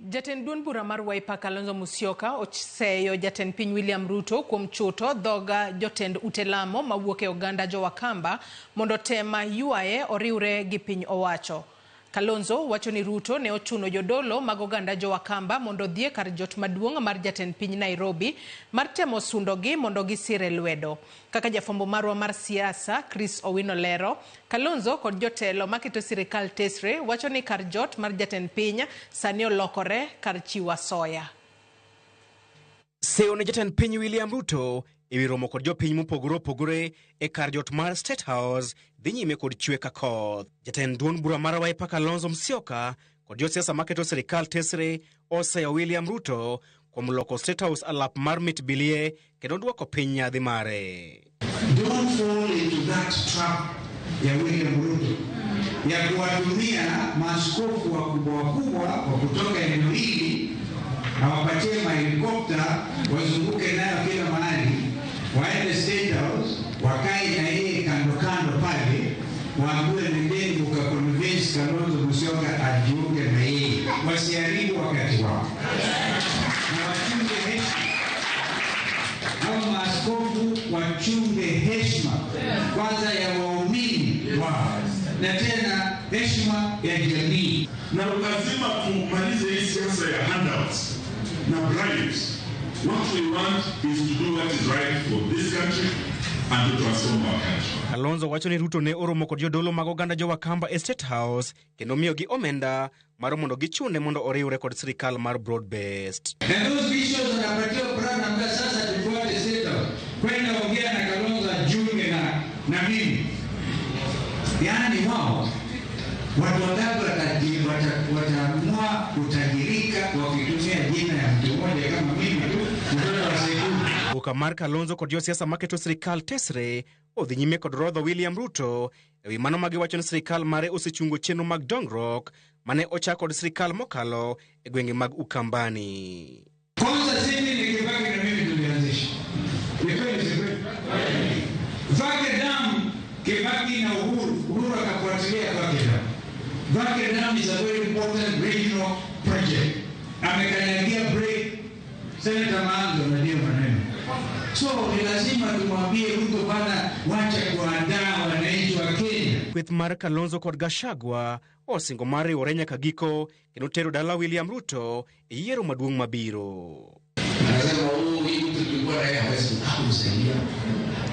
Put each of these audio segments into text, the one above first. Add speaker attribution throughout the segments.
Speaker 1: Jatend duond bura mar Wiper Kalonzo Musyoka oseyo jatend piny William Ruto kuom chuto dhog jotend ute lamo mawuok e oganda jo-Wakamba mondo tem ywaye oriwre gi piny owacho. Kalonzo wacho ni Ruto ne ochuno jodolo mag oganda jo-Wakamba mondo odhi e kar jot maduong' mar jatend piny Nairobi mar temo sundogi mondo gisire lwedo. Kaka jafwambo marwa mar siasa Chris Owino lero, Kalonzo kod jotelo maketo sirikal tesre wacho ni kar jot mar jatend piny sani olokore kar chiwo asoya.
Speaker 2: Seyo ne jatend piny William Ruto ewi romo kod jopiny mopogore opogore e kar jot mar State House dhi nyime kod chwe ka koth. Jatend duond bura mar Wiper Kalonzo Musyoka kod josiasa maketo sirikal tesre oseyo William Ruto kuom loko State House alap mar mit bilie kendo duoko piny nyadhi mare.
Speaker 3: Don't fall into that trap ya William Ruto ya kuwatumia maaskofu wakubwa wakubwa wa kutoka eneo hili awapatie mahelikopta wazunguke nayo kila mahali, waende State House wakae na yeye kando kando pale, waambiwe nendeni mukaconvince Kalonzo Musyoka ajiunge na yeye, wasiharibu wakati wao na wachunge heshima. Hao maaskofu wachunge heshima kwanza ya waumini wao na tena heshima ya jamii.
Speaker 4: Na lazima tumalize hii siasa ya handouts na bribes. What we want is to do what is right for this country and to transform our country.
Speaker 2: Kalonzo wacho ni Ruto ne oromo kod jodolo mag oganda jo-Wakamba e State House kendo miyogi omenda mar mondo gichune mondo oriwre kod sirikal mar broad based.
Speaker 3: And those bishops wanapatiwa bribe, naambia sasa tufuate State House kwenda ongea na Kalonzo ajiunge na mimi. Yaani wao watu wangapi wataamua kutajirika wakitumia jina ya mtu mmoja kama mimi tu, mtoto wa Segu?
Speaker 2: Boka mar Kalonzo kod josiasa maketo sirikal tesre odhi nyime kod rodho William Ruto ewi mano magiwacho ni sirikal mare osechungo chenro mag dongruok mane ochak kod sirikal mokalo e gwenge mag Ukambani.
Speaker 3: Kwanza sisi ni Kibaki na mimi tulianzisha. Ni kweli si kweli? Vake Dam, Kibaki na Uhuru, Uhuru akafuatilia Vake Dam. Vake Dam is a very important regional project. Amekanyagia brake. Senator Maanzo anajua maneno. So ni lazima tumwambie Ruto bana, wacha kuandaa wananchi wa Kenya.
Speaker 2: Kweth mar Kalonzo kod Gachagua osingo mar riwore nyaka giko kendo tero dala William Ruto e yiero maduong' mabiro.
Speaker 5: Anasema oh, hii mtu tulikuwa naye hawezi hakumsaidia.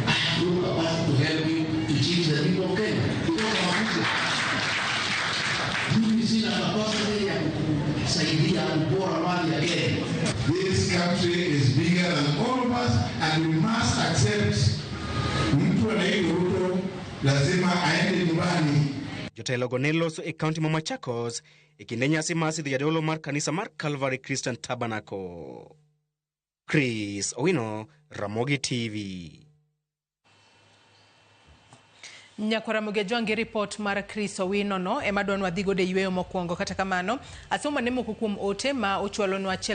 Speaker 5: I have no capacity to help you to change the people of Kenya. Kutoka makuja. Mimi sina capacity ya kukusaidia kupora mali ya Kenya.
Speaker 4: This country is bigger than all of us and we must accept mtu anaitwa Ruto lazima aende nyumbani.
Speaker 2: Jotelogo ne loso e kaunti ma Machakos e kinde nyasi mar sidho jadolo mar kanisa mar Calvary Christian Tabernacle. Chris Owino, Ramogi TV.
Speaker 1: Nyakwara Ramogi Ajwang' gi ripot mar Chris Owino no ema dwa nwadhi godo e yweyo mokwongo. Kata kamano, asomo ne moko kuom ote ma ochwalonwa achiel.